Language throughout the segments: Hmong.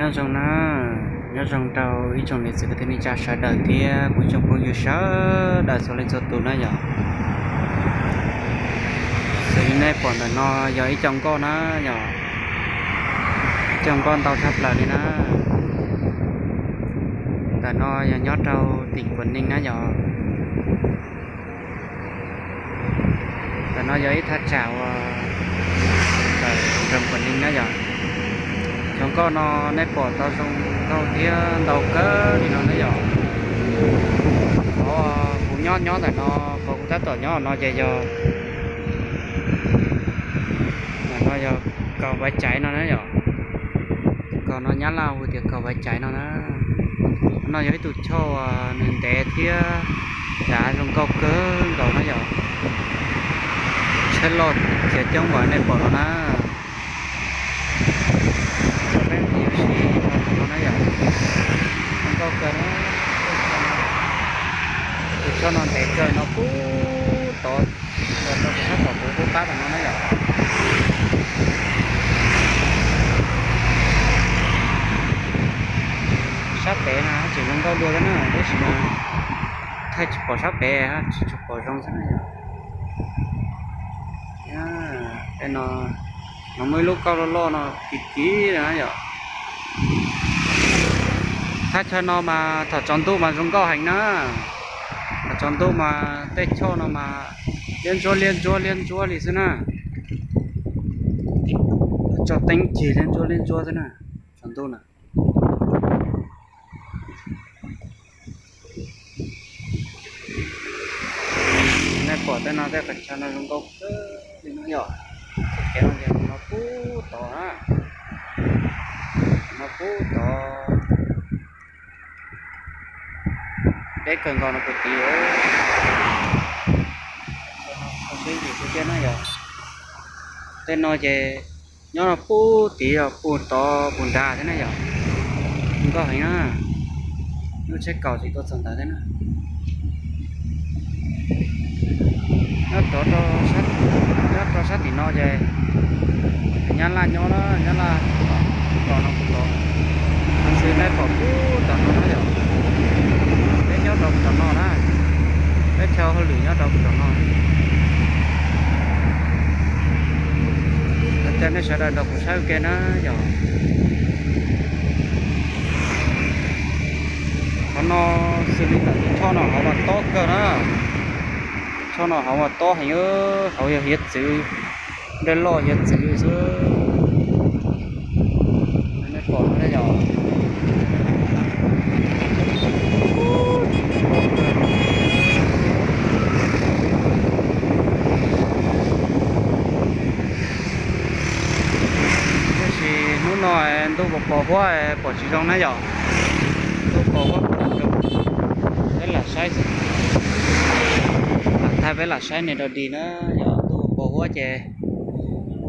Nyob zoo na, nyob zoo rau ib tsoom niam txiv kwv tij neej tsa sawv daws thiab kuv ib tsoom phooj ywg sawv daws txhua leej txhua tus na yom. Xws li nej pom ntawm no yog ib co nkoj na yom, ib co nkoj ntau tshaj plaws li na. Ntawm no yog nyob rau tim Kuam Neeg na yom. Ntawm no yog ib thaj tsam uas ntawm nroog Kuam Neeg na yom. Cov nkoj no nej pom tau zoo nkauj thiab ntau kawg li no na yom. Qhov kuv nyob nyob ntawm no, qhov kuv tab tom nyob no ces yog, ntawm no yog Kaus Npaiv Caiv no na yom. Tus kaus no Nyab Laj hu tias Kaus Npaiv Caiv no na. No yog ib tug choj uas nws ntev thiab dav zoo nkauj kawg nkaus na yom. Tsheb loj khiav coob npaum nej pom no na. Cov peb tiv si no na yom. Zoo nkauj kawg na. Tus choj no ntev kawg no pub tod, tod rau sab tom kuv pub qab tom no na yom. Sab pem na tseem zoo nkauj dua thiab na, tab sis mas thaij tsis pom sab pem, tsis tshua pom zoo xwb na yom. Tej no, no muaj ib lub kauj loj loj no kiv kiv na yom. Thaj chaw no mas thaum tsaus ntuj mas zoo nkauj heev na. Thaum tsaus ntuj mas tej choj no mas liab ntsuab liab ntsuab liab ntsuab li xwb na. Tso teeb cig liab ntsuab liab ntsuab xwb na, tsaus ntuj na. Nej pom tej no tej qhov chaw no zoo nkauj kawg li no yom. Kev no ces no pub tod na, no pub tod. Deb kawg nkaus no puag tid. Deb ntsis xwb thiab na yom. Tej no ces nyob no pub tid os, pub tod pub nrad thiab na yom. Zoo nkauj heev na. Lub tsheb kaus tsis tuaj txog ntawd thiab na. Nyob rau, nyob rau sab tim no ces Nyab Laj nyob na, Nyab Laj los no kuv los. Xws nej pom pub tom no na yom, peb nyob rau tom no na, peb chaw hauj lwm nyob rau tom no. Caw nej sawv daws nrog kuv saib ua ke na yom. Qhov no xws li ntawm tus choj no hauv mas tob kawg na. Choj no hauv mas tob heev, hauv yog hiav txwv, nroj loj hiav txwv xwb. Nej pom no yom. Tiam sis hnub no ntuj pos pos huab pom tsis zoo na yom. Ntuj pos huab pom tsis zoo, peb lam saib, lam thaij peb lam saib ne rau dig na yom. Ntuj pos huab ces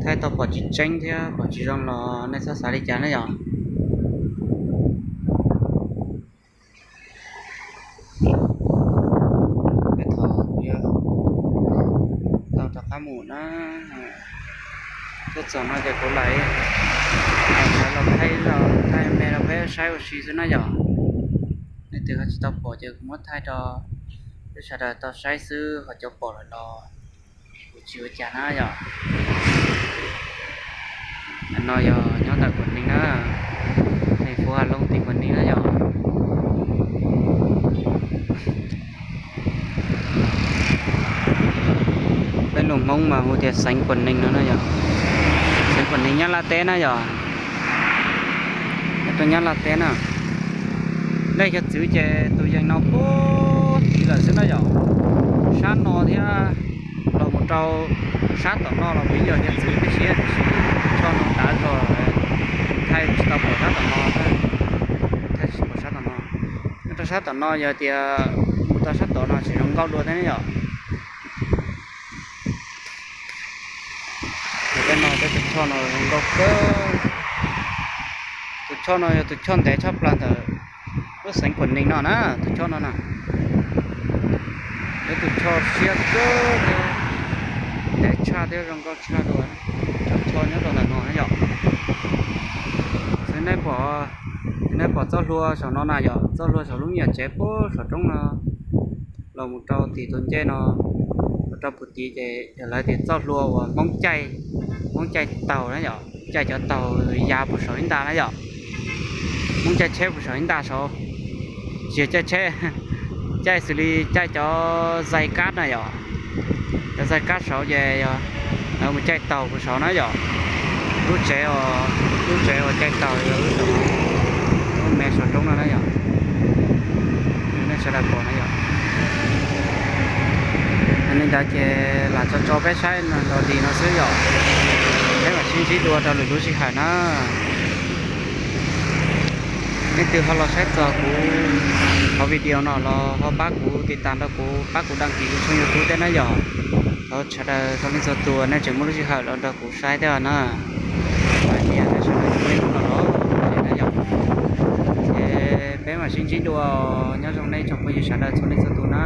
thaij tau pom tsis tseeb thiab pom tsis zoo los nej txhob xav li cas na yom. Peb thov kuv yuav tau rov qab mus na. Tuaj txog no ces kuv lam sawv los thaij, thaij me rau peb saib ua si xwb na yom. Leej twg ho tsis tau pom ces kuv muab thaij rau peb sawv daws tau saib xwb, ho cov pom lawm los kuv tsis ua cas na yom. No yog nyob ntawm Kuam Neeg na, thành phố Hà Long, tỉnh Quảng Ninh na yom. Peb lus Hmoob mas hu tias xeev Kuam Neeg no na yom. Xeev Kuam Neeg Nyab Laj teb na yom. Nyob rau Nyab Laj teb na. Dej hiav txwv ces tus yees no puag tid lawm xwb na yom. Sab no thiab los mus rau sab tom no los kuj yog hiav txwv tib si, tiam sis choj no dav zog, thaij tsis tau pom sab tom no, thaij tsis pom sab tom no. Nyob rau sab tom no yog tias mus tau sab tod no tseem zoo nkauj dua thiab ne yom. Ces tej no peb tus choj no zoo nkauj kawg. Tus choj no yog tus choj ntev tshaj plaws ntawm lub xeev Kuam Neeg no na, tus choj no na. Yog tus choj siab kawg thiab ntev tshaj thiab zoo nkauj tshaj dua cov choj nyob rau ntawm no na yom. Xwb Nej pom, nej pom txoj hlua saum no na yom, txoj hlua saum lub me nyuam tsev puag saum roob no los mus rau tim tus ncej no, los rau puag tid ces lawv tias txoj hlua uas Hmoob caij, Hmoob caij taug na yom, caij cov taug yav puag saum ib nta na yom. Hmoob caij tsheb puag saum ib nta saud, tsis yog caij tsheb, caij xws li caij cov zais kab na yom. Cov zais kab saud ces yog lawv mus caij taug puag saud na yom. Lub tsev, lub tsev uas caij taug yog lub saum, lub me saum roob no na yom. Nej sawv daws pom na yom. Yog li ntawd ces lam tso tso peb saib no nrog li no xwb yom. Peb mam sib ntsib dua rau lwm lub sij hawm na. Leej twg ho los saib txog kuv qhov video no los ho pab kuv tiv tas rau kuv, pab kuv đăng ký kuv tshooj YouTube thiab na yom. Thov sawv daws txhua leej txhua tus nej tseem muaj lub sij hawm los nrog kuv saib thiab na. Hais tias nej sawv daws txhua leej txhua tus los na yom. Ces peb mam sib ntsib dua, nyob zoo nej tsoom phooj ywg sawv daws txhua leej txhua tus na.